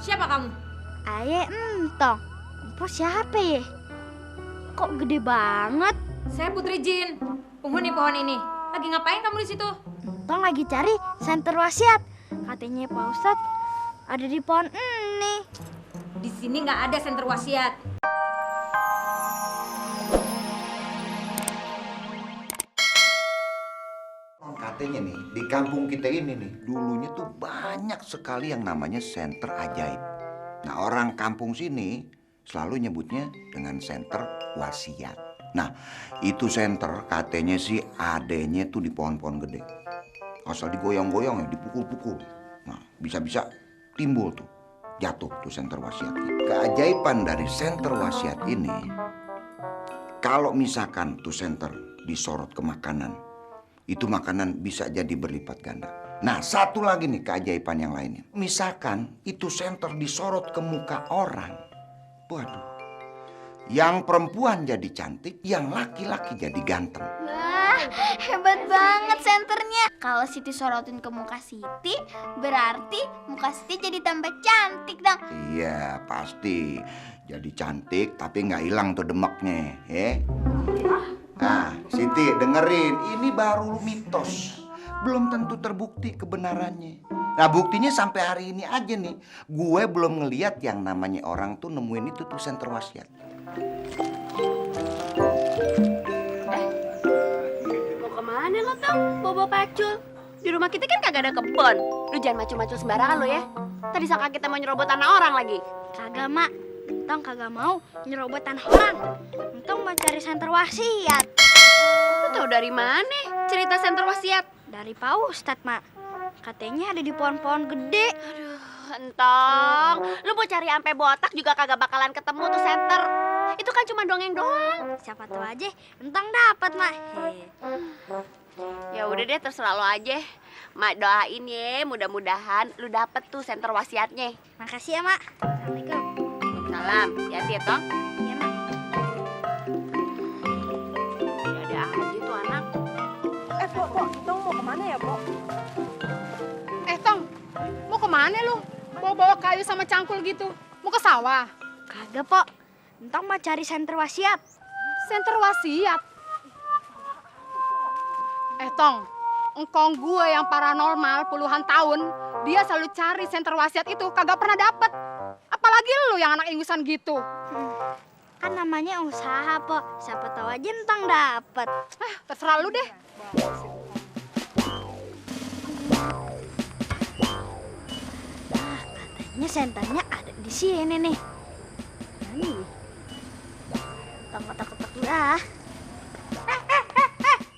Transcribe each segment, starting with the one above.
Siapa kamu? Aye entong. Empo siapa ya? Kok gede banget? Saya Putri Jin, penghuni pohon ini. Lagi ngapain kamu di situ? Entong lagi cari senter wasiat. Katanya Pak Ustadz ada di pohon ini. Di sini nggak ada senter wasiat. Katanya nih, di kampung kita ini nih, dulunya tuh banyak sekali yang namanya senter ajaib. Nah, orang kampung sini selalu nyebutnya dengan senter wasiat. Nah, itu senter katanya sih adanya tuh di pohon-pohon gede. Asal digoyang-goyang ya, dipukul-pukul. Nah, bisa-bisa timbul tuh, jatuh tuh senter wasiatnya. Keajaiban dari senter wasiat ini, kalau misalkan tuh senter disorot ke makanan, itu makanan bisa jadi berlipat ganda. Nah, satu lagi nih keajaiban yang lainnya. Misalkan itu senter disorot ke muka orang. Waduh. Yang perempuan jadi cantik, yang laki-laki jadi ganteng. Wah, hebat banget senternya. Kalau Siti sorotin ke muka Siti, berarti muka Siti jadi tambah cantik dong. Iya, pasti. Jadi cantik tapi nggak hilang tuh demaknya, ya. Nah, Siti dengerin, ini baru mitos. Belum tentu terbukti kebenarannya. Nah, buktinya sampai hari ini aja nih, gue belum ngeliat yang namanya orang tuh nemuin itu tuh senter wasiat. Mau kemana lo, Tong? Bobo pacul. Di rumah kita kan kagak ada kebun. Lu jangan macul-macul sembarangan lo ya. Tadi sangka kita mau nyerobot tanah orang lagi. Kagak, Mak. Entong kagak mau nyerobot tanah orang. Entong mau cari senter wasiat. Lu tau dari mana cerita senter wasiat? Dari Pak Ustadz, Mak. Katanya ada di pohon-pohon gede. Aduh, Entong. Lu mau cari sampai botak juga kagak bakalan ketemu tuh senter. Itu kan cuma dongeng doang. Siapa tahu aja Entong dapat, Mak. Ya udah deh, terserah lo aja. Mak doain ya, mudah-mudahan lu dapet tuh senter wasiatnya. Makasih ya, Mak. Assalamualaikum. Salam, hati-hati ya, Tong. Iya, Mak. Ada aja tuh anak. Pok, Tong mau kemana ya, Pok? Tong, mau kemana lu? Bawa-bawa kayu sama cangkul gitu. Mau ke sawah? Kagak, Pok. Entong mau cari senter wasiat. Senter wasiat? Tong, engkong gue yang paranormal puluhan tahun, dia selalu cari senter wasiat itu, kagak pernah dapet. Apalagi lu yang anak ingusan gitu. Kan namanya usaha, Pok. Siapa tahu aja Entong dapat. Terserah lu deh. Katanya senternya ada di sini nih. Nih. Entong ketok-ketok dulu ah.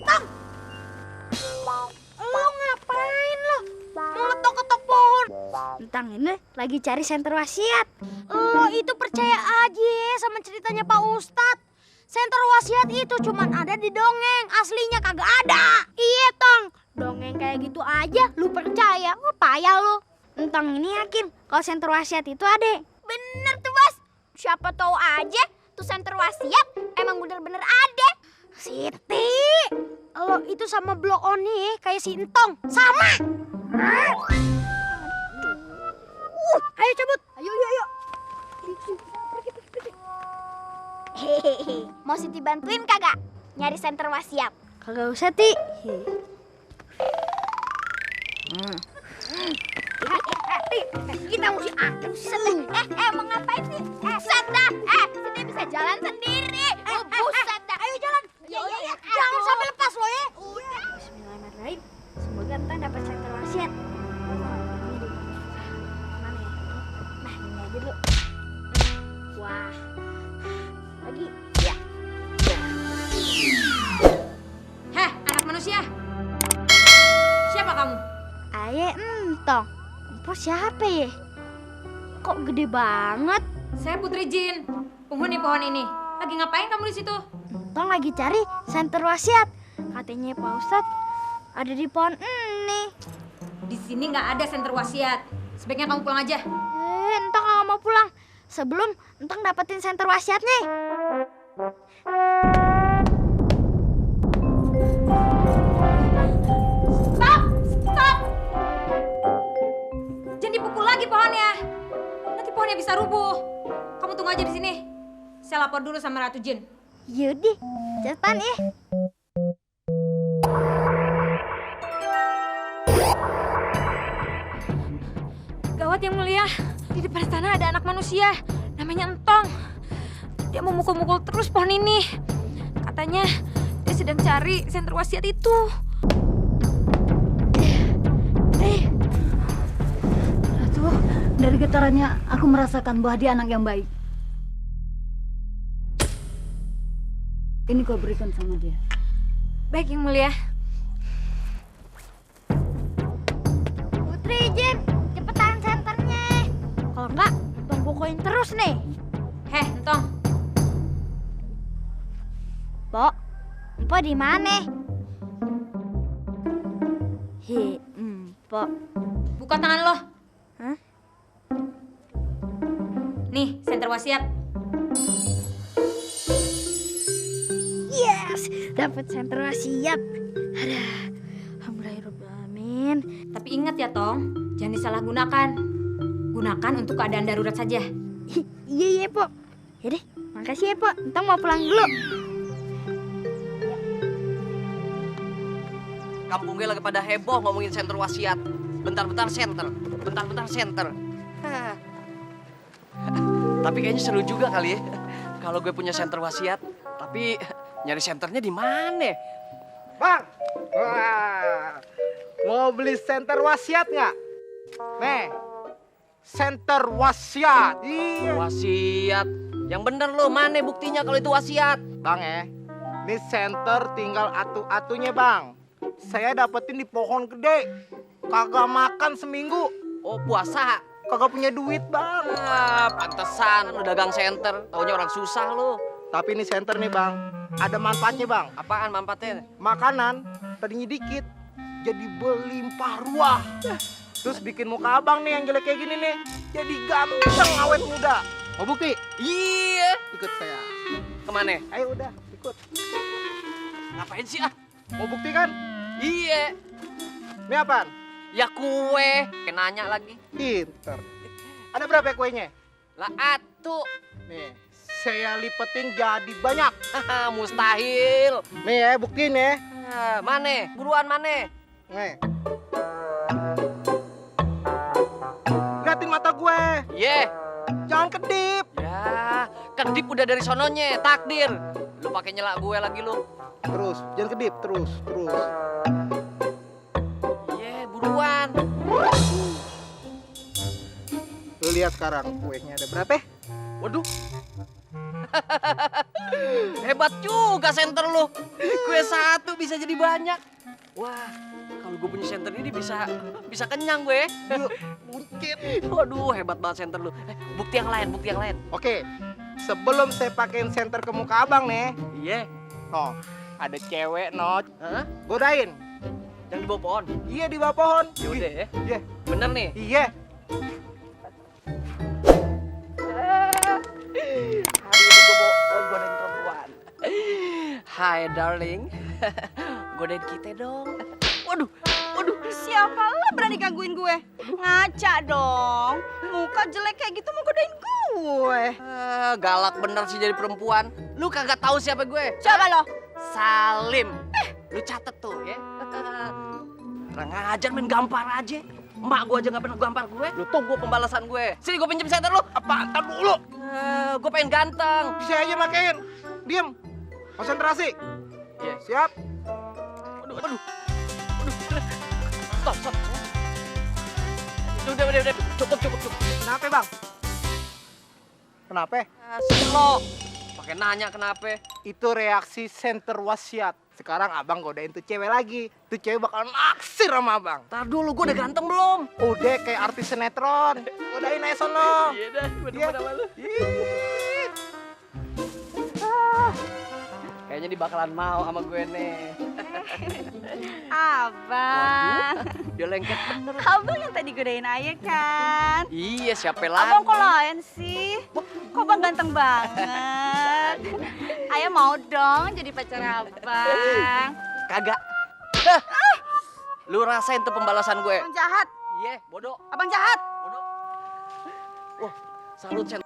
Tong! Lu ngapain lu? Mau ngetok-ketok pohon? Entang ini lagi cari senter wasiat. Lo itu percaya aja sama ceritanya Pak Ustadz. Senter wasiat itu cuman ada di dongeng, aslinya kagak ada. Iya, Tong. Dongeng kayak gitu aja lu percaya? Wah, payah lu. Entang ini yakin kalau senter wasiat itu ada. Bener tuh, Bos. Siapa tahu aja tuh senter wasiat emang bener-bener ada. Siti, lo itu sama blok Oni kayak si Entong. Sama. Ayo cabut. Ayo. Hehehe. Mau Siti bantuin kagak nyari senter wasiat? Kagak usah, Ti. Kita mesti akan mau ngapain sih? Buset dah. Siti bisa jalan sendiri. Buset dah. Ayo jalan. Iya. Jangan sampai lepas lo ya. Udah. Bismillahirrahmanirrahim. Semoga Entang dapat senter wasiat. Mana ya? Nah, ini aja dulu. Wah. Lagi. Ya. Heh, anak manusia. Siapa kamu? Aye Entong. Empo siapa ya? Kok gede banget? Saya Putri Jin, penghuni pohon ini. Lagi ngapain kamu di situ? Entong lagi cari senter wasiat. Katanya Pak Ustadz ada di pohon ini. Di sini nggak ada senter wasiat. Sebaiknya kamu pulang aja. Entong nggak mau pulang sebelum Entong dapetin senter wasiatnya. Stop! Jangan dipukul lagi pohonnya. pohonnya bisa rubuh. Kamu tunggu aja di sini. Saya lapor dulu sama Ratu Jin. Yaudah, cepetan ya. Gawat Yang Mulia, di depan sana ada anak manusia. Namanya Entong. Dia mau mukul-mukul terus pohon ini. Katanya dia sedang cari senter wasiat itu. Ratu, dari getarannya aku merasakan bahwa dia anak yang baik. Ini kau berikan sama dia. Baik Yang Mulia. Putri Jin, cepetan senternya. Kalau enggak, Bang pukulin terus nih. Heh, Entong. Pok, Mpok di mana? Mpok. Buka tangan lo. Hah? Nih, senter wasiat. Yes, dapat senter wasiat. Ada. Alhamdulillahirobbilalamin. Tapi ingat ya, Tong. Jangan disalahgunakan. Gunakan untuk keadaan darurat saja. Iya, Pok. Yaudah, makasih ya, Pok. Entang mau pulang dulu. Kampung gue lagi pada heboh ngomongin senter wasiat. Bentar-bentar senter, bentar-bentar senter. Hah. Tapi kayaknya seru juga kali ya. Kalau gue punya senter wasiat. Tapi nyari senternya di mana? Bang, wah, mau beli senter wasiat nggak? Nih, senter wasiat. Iya. Wasiat. Yang bener lo, mana buktinya kalau itu wasiat? Bang ini senter tinggal atu-atunya bang. Saya dapetin di pohon gede. Kagak makan seminggu. Oh, puasa. Kagak punya duit bang. Ah, pantesan lo dagang senter. Taunya orang susah lo. Tapi ini senter nih bang, ada manfaatnya bang. Apaan manfaatnya? Makanan tadinya dikit, jadi berlimpah ruah. Terus bikin muka abang nih yang jelek kayak gini nih, jadi ganteng awet muda. Mau bukti? Iya. Ikut saya. Kemana? Ayo udah, ikut. Ngapain sih ah? Mau bukti kan? Iya. Ini apaan? Ya kue. Kayak nanya lagi. Pinter. Ada berapa ya kuenya? Lah atu. Nih, saya lipetin jadi banyak. Haha, mustahil. Nih ya, buktiin ya. Ah, mana? Buruan mana? Nih. Liatin mata gue. Ye. Jangan kedip. Ya, kedip udah dari sononya, takdir. Lu pakai nyela gue lagi lu. Terus, jangan kedip, terus. Ye, buruan. Lu lihat sekarang kuenya ada berapa? Waduh. Hebat juga senter lu. Kue satu bisa jadi banyak. Wah, kalau gue punya senter ini bisa kenyang gue. Yuk, buncit. Waduh, hebat banget senter lu. Bukti yang lain. Oke, sebelum saya pakein senter ke muka abang nih, Iya. oh, ada cewek not, Hah? godain. Yang di bawah pohon. Iya di bawah pohon. Yaudah ya. Iya, Bener nih. iya. Hari ini gue mau godain perempuan. Hai darling. Godain kita dong. Waduh. Siapa lo berani gangguin gue? Ngaca dong. Muka jelek kayak gitu mau godain gue. Galak bener sih jadi perempuan. Lu kagak tahu siapa gue? Siapa lo? Salim. Lu catet tuh ya. Kurang ajar main gampar aja. Emak gue aja gak pernah gampar gue. Lu tunggu pembalasan gue. Sini gue pinjem senter lu. Apa? Ntar dulu. Gue pengen ganteng. Bisa aja makein. Diem. Konsentrasi. Iya. Siap. Waduh. Stop. Udah. Cukup. Kenapa bang? Kenapa? Slow. Pakai nanya kenapa? Itu reaksi senter wasiat. Sekarang abang godain tuh cewek lagi. Tuh cewek bakalan naksir sama abang. Ntar dulu, gue udah ganteng belum? Udah kayak artis sinetron. Godain aja sono. Iya dah, gue Iya. demen sama lu. Ih. Kayaknya dia bakalan mau sama gue nih. Abang. Dia lengket bener. Abang yang tadi godain Ayah kan? Iya, siapa lagi? Abang kok lain sih? Kok bang ganteng banget? Ayah mau dong jadi pacar abang. Kagak. Lu rasain tuh pembalasan gue. Abang jahat. Iya, bodoh. Abang jahat. Bodoh. Wah, Salut, Sen.